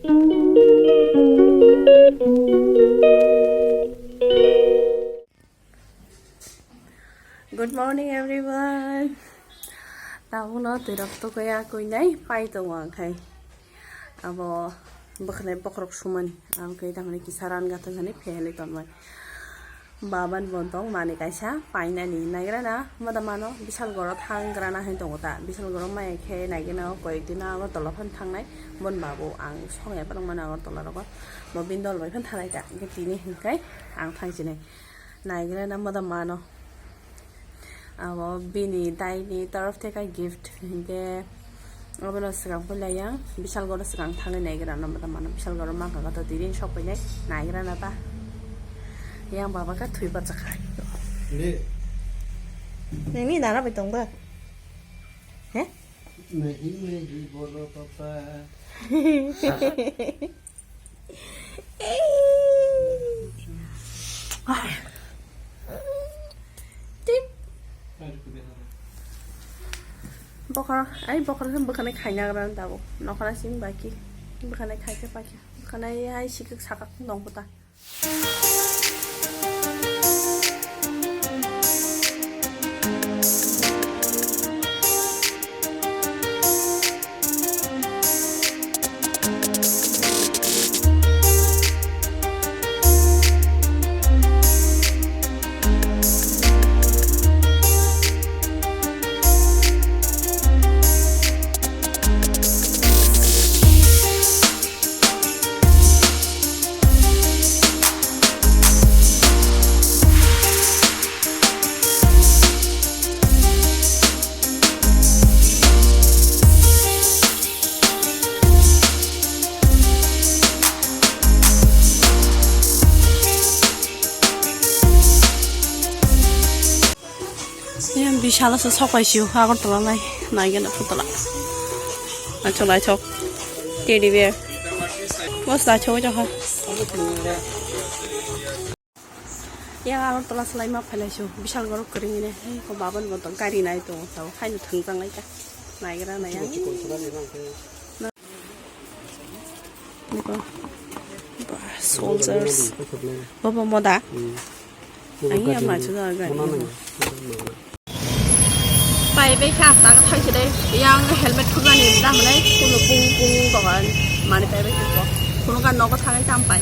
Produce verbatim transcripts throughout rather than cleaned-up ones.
Good morning, everyone. Tabukno twirok tukui a kuinai pai tongo ang khai. Abo bwkhanai bokhorok sumani. Ang khai tamani kisa ran gatang hani pheyali tonmani. Baban bo tong mani kaisa painani naigrana moda mano Bishalgoro thang grana hai tongo ta. Bishalgoro maya khe naigena o koyekdin ago tola phan thangnai. Bon babu ang songya phano mano ago tola rogo. Bo bini dol bai phan thanai ta. Tini hinkai ang thangsinai. Naigrana moda mano. Abo bini daini torof theka gift. Hinkhe abono swkang phailai yang Bishalgoro swkang thangwi naigrana moda mano. Bishalgoro mankha khe to tini sokphainai naigrana ta. Yang baba khe thwi bachakha. Nini nana bai tong ba? He? Nini nini bolo papa. Bokhorok, ai bokhorok khe bwkhanai khaina gra tabuk. Nokhora sing baki. Bwkhanai khaikhe paikha. Bwkhanai ai sikik sakak nong puta. Yang Bishalasa sokaisio Agartala lai naigena putala. Naithok naithok teddy bear. Bos naithok jokha. Yang Agartala salai ma phailaisu Bishalgoro kwrwngni. Ko baban bo to gari nai tongo sao khaino thangjangnai ta. Naigra nai ang. Niko. Ba, soldiers. Baba moda. Ang iya ma chuda gari. Pai bai kha ta thang chide. Yang helmet thugani da mane kuno pung pung dogan. Mani pai bai ko. Kuno ka nogo thangai tam pai.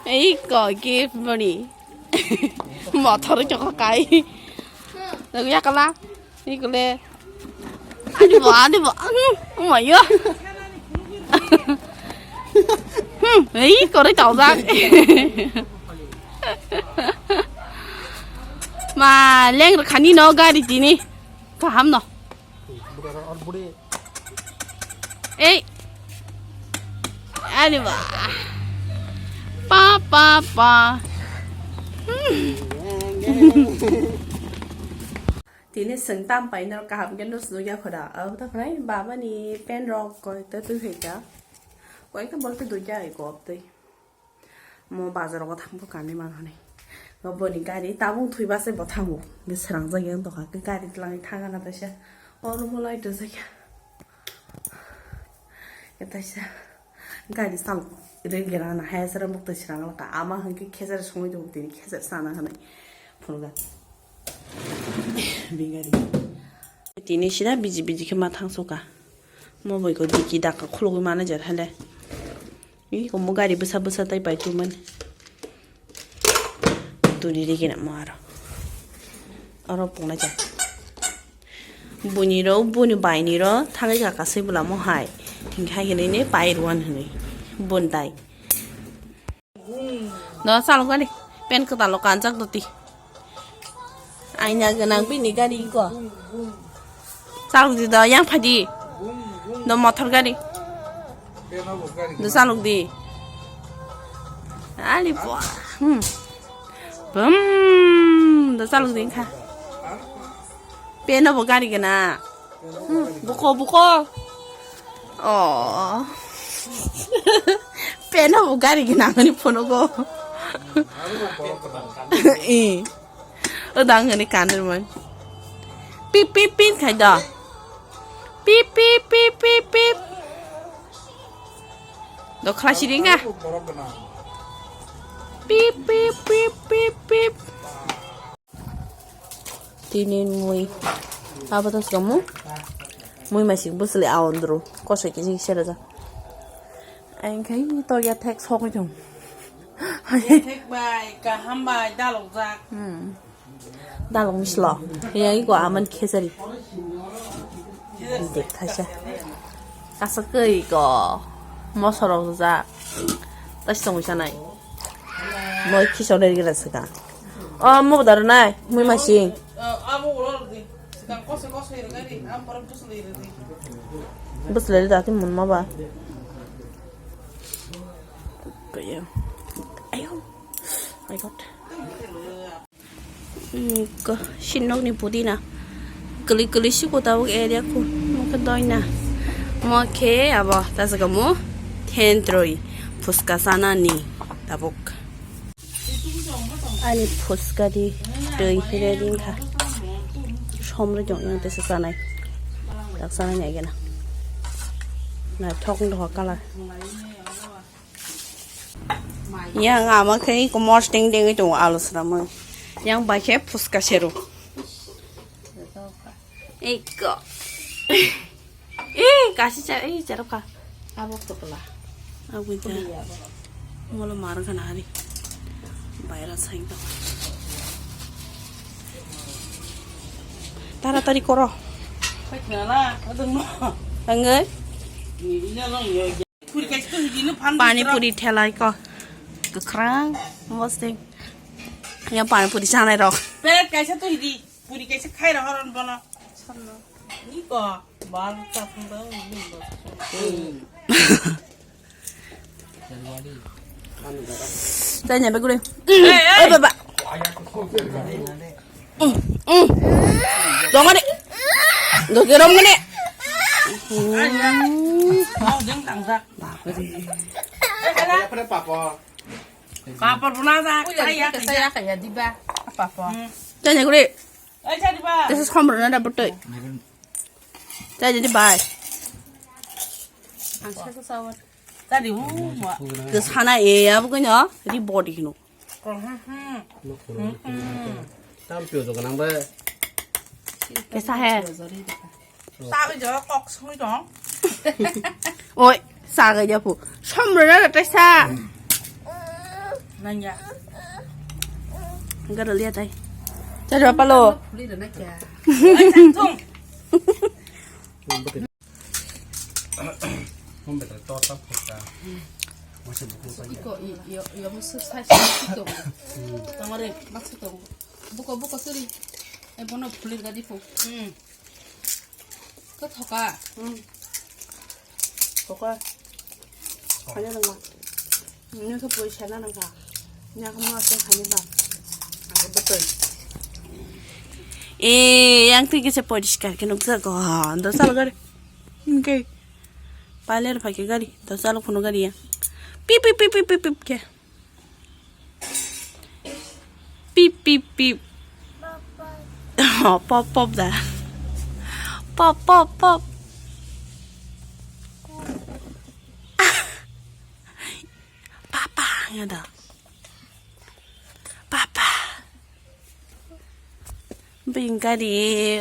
Ei ko gift money. Motor choko kai. Lagu ya kala. Ikule. Ani bo, ani bo. Hmm, oh my God. Hmm, ei, kore tau jak. Ma, leng rwkhani no gari tini. Kaham no. Ei. Ani bo. Pa, pa, pa. Hmm. Tini swng tam pai no kaham khe no swnukya khoda. Abo ta khwnai baba ni pen rok koi ta twi hai ta. Koi ta bol ta dui ja ai kop twi. Mo bazar rogo thang bo kanwi man hwnwi. Bo boni gari tabung thwi ba se bo thango. Nge srang jak yang tokha khe gari twlang thang ana ta sha. Oro mo lai to jak ya. Khe ta sha. Gari sal ril gera na hai sara muk ta srang la ka ama hwn khe khejar songwi tong tini khejar sana hwnwi. Phunukha. Bini gari. Tini sida biji biji khe ma thangsoka. Mo bai ko diki daka khulugwi mana jar hale. Ih, komo gari bwsa bwsa tai pai tumani. Turi rigi na mo aro. Aro pungna jar. Buni ro, buni bai ni ro, thangwi ka kasai bwla mo hai. Hinkhe hai hinwi ne pai rwan hinwi. Bun tai. No, salok gari. Pen kwtal o kanjak doti. Aina gwnang bini gari ko. Salok di do, yang phadi. Do motor gari. Do salok di. Ali bo. Hmm. Bum. Do salok di kha. Peno bo gari gwnang. Hmm, buko, buko. Oh. Peno bo gari gwnang ani phono go. Eh. O dang ani kanir man. Pip, pip, pip khai da. Pip, pip, pip, pip, pip. Khlai siri wngkha. Pip, pip, pip, pip, pip. Tini mui. Abo to sikamu. Mui masing bwswli aondru. Kosoi kisi kisa rwjak. Ang khai to ya thek sokni thung. Thek bai, kaham bai, dalokjak. Hmm. Dalong mislo. Yang iko aman khesari. Dek thaisa. Kasa kei ko. Mosorok ja. Tas tong sanai. Moi khiso dari gila saka. Oh, mo dar nai. Mui masing. Abo ulo di. Sedang kose kose gari. Am parang terus lagi. Bus lagi dati mun ma ba. Kayo. Ayo. My God. Sinokni pudina. Kwlwi kwlwi siko tabuk area khu. Mokhe doina. Mokhe abo tasaka mo. Thentroi. Phuska sanani tabuk. Ani phuska di twi hire dingkha. Somre jong yang tesa sanai. Tak sanai ni agena. Na thok ndo kala. Yang ama khe iko mosting ding ito alu sramoi. Yang bai khe phuska seru. Iko. Eh, kasi cha, eh, charap ka. Abo khotla. Abo ja. Molo mar kana hari. Baira saing to. Taratari koro. Angoi. Pani puri thelai ko. Kwkhwrang mosting. Ya pani puri chanai rok. Plate kaisa to hidi. Puri kaisa khai rok horon bono. Sanno. Ni ko. Bal ta phung ba ni bo. Tanya be gure. Eh, baba. Dongani. Doge rom gani. Mau deng tangsa. Papor. Papor buna sa. Saya kaya diba. Papor. Tanya gure. Tesa somrona da butoi. Tanya di bai. Tadi bu. Kesana e ya bukan ya. Di body no. Tam piu tu kenang be. Kesa he. Sabi jo kok sui dong. Oi, saga ja pu. Somrona da tesa. Nanya. Enggak ada lihat ai. Cari apa lo? Puli dan aja. Tung. Iko i yo yo musu sai sai ito. Tamare maksud to. Buko buko suri. E bono puli gadi pu. Hmm. Kothoka. Hmm. Koka. Kanya nangma. Ini ke pui sana nangka. Ini aku mau asal kanya bang. Aku betul. Eh, yang tinggi saya poriskar ke nuksa ko. Ando sal gari. Oke. Paler pakai gari. Ando sal kuno gari ya. Pip pip pip pip pip pip ke. Pip, pip, pip. Oh, pop, pop da. Pop, pop, pop. Papa, nga da. Papa. Bini gari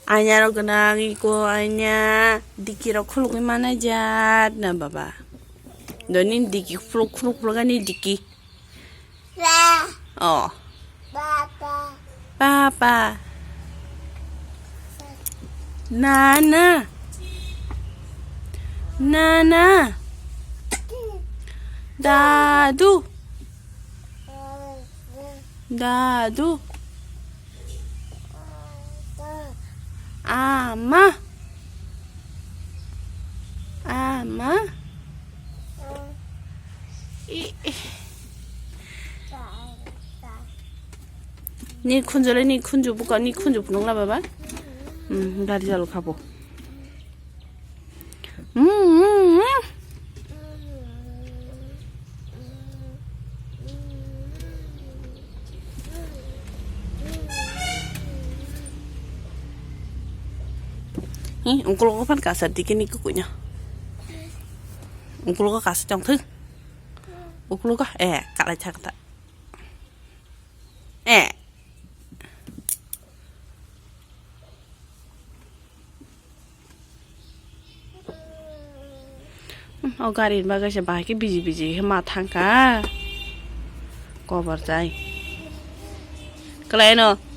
anya rok gwnang, iko anya diki rok khulugwi manai jat na baba. Doni diki khuluk khuluk khuluk ani diki. Oh. Papa. Nana. Nana. Dadu. Dadu. Ama. Ama. I, i. Ni khunju le, ni khunju buka, ni khunju phunuk la baba. Hmm, gari jalo khabo. Hmm, hmm, hmm. Hi, ungkol ko phan kasar dikini kukunya. Uklogo kasi tongthok. Uklogo, eh, kalai thak ta. Eh. O gari ni bagwi se bahai khe biji biji khe ma thangkha. Kobar jai. Kwlai no.